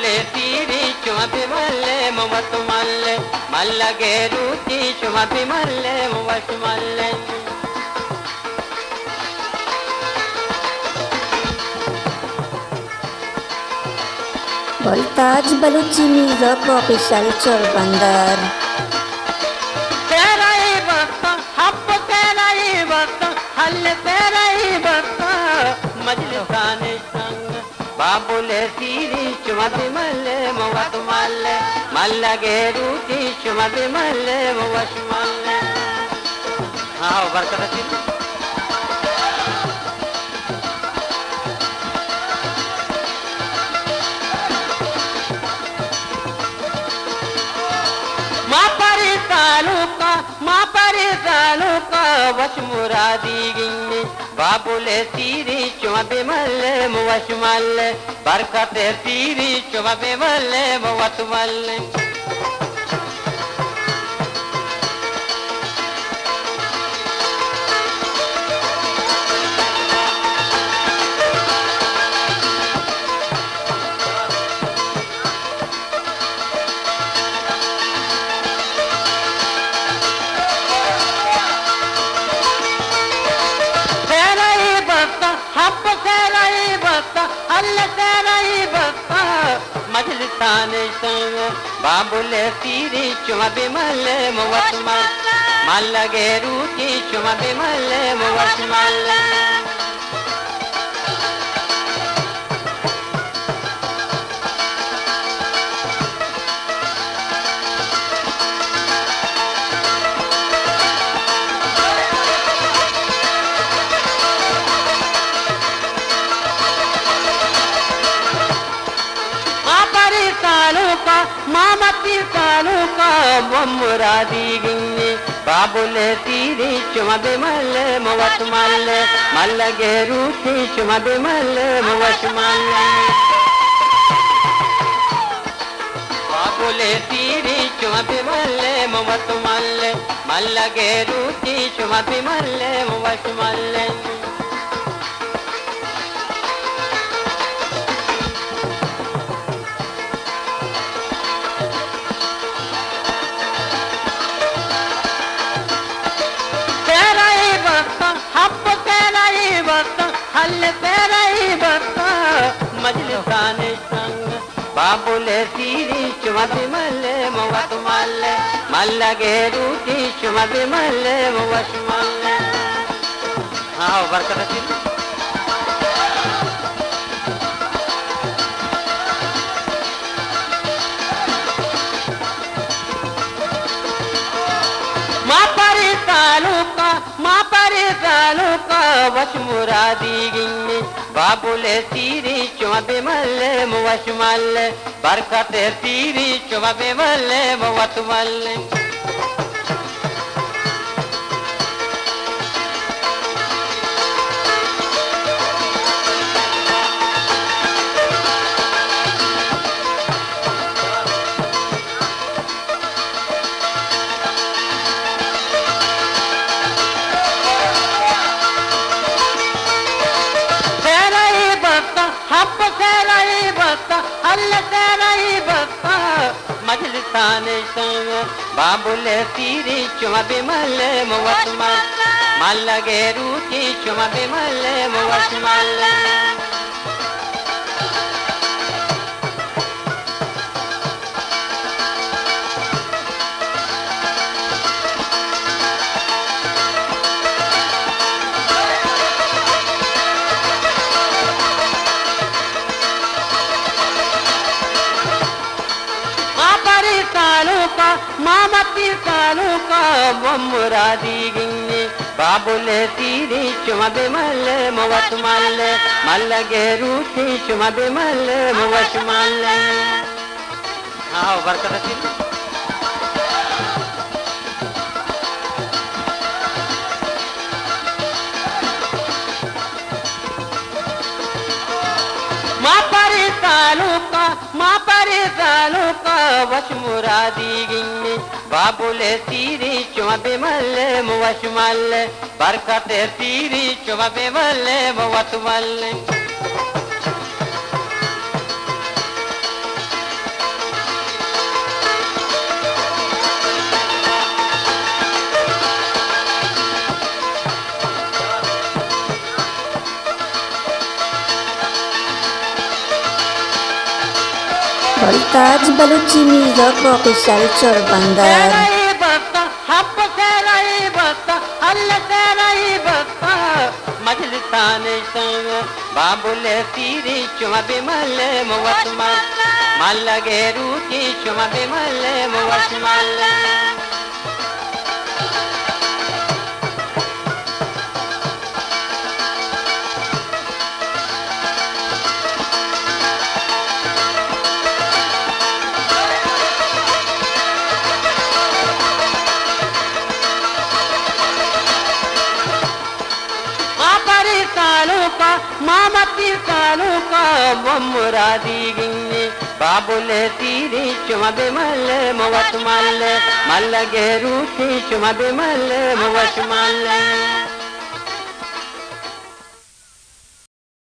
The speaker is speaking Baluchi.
پیری شما بملے، من وت ملے، ملگے روچی شما بملے، من وش ملے۔ بلتاج بلوچی میوزک آفیشل چربندر۔ تیرے بخت، حب تیرے بخت، حل تیرے بخت، مجلسانی سنگ۔ بابل پیری شما بملے، من وت ملے، ملگے روچی شما بملے، من وش ملے۔ ہاں، برکت اچی۔ ما پری تعلق، ما پری تعلق، وش مرادی گنی۔ بابل پیری شما بملے، من وش ملے، برکت پیری شما بملے، من وت ملے۔ سیرئی بستا، حب سیرئی بستا، اللہ سیرئی بستا، مجلسانی سنگ۔ بابل پیری شما بملے، من وت ملے، ملگے روچی شما بملے، من وش ملے۔ ما پری تعلق، ما متی تعلق، من مرادی گنی۔ بابل پیری شما بملے، من وت ملے، ملگے روچی شما بملے، من وش ملے۔ بابل پیری شما بملے، من وت ملے، ملگے روچی شما بملے، من وش ملے۔ سیرئی بستا، حب سیرئی بستا، حل سیرئی بستا، مجلسانی سنگ۔ بابل پیری شما بملے، من وت ملے، ملگے روچی شما بملے، من وش ملے۔ ہاں، برکت اچی۔ ما پری تعلق، ما پری تعلق، وش مرادی گنی۔ بابل پیری شما بملے، من وش ملے، برکت پیری شما بملے، من وت ملے۔ سیرئی بستا، حب سیرئی بستا، اللہ سیرئی بستا، مجلسانی سنگ۔ بابل پیری شما بملے، من وت ملے، ملگے روچی شما بملے، من وش ملے۔ ما پری تعلق، ما متی تعلق، من مرادی گنی۔ بابل پیری شما بملے، من وت ملے، ملگے روچی شما بملے، من وش ملے۔ ہاں، برکت اچی۔ ما پری تعلق، ما پری تعلق، وش مرادی گنی۔ بابل پیری شما بملے، من وش ملے، برکت پیری شما بملے، من وت ملے۔ گلتاج بلوچی میوزک آفیشل چوربندر۔ سیرئی بستا، ہپ سیرئی بستا، ہل سیرئی بستا، مجلسانی سنگ، بابل سیری شما بملے موت مل، ملگے روچی شما بملے موت مل۔ آپری سالوکا، مامتی سالوکا، و مرادی گنی، بابل سیری شما بملے موت ملے، ملگے روچی شما بملے موت ملے۔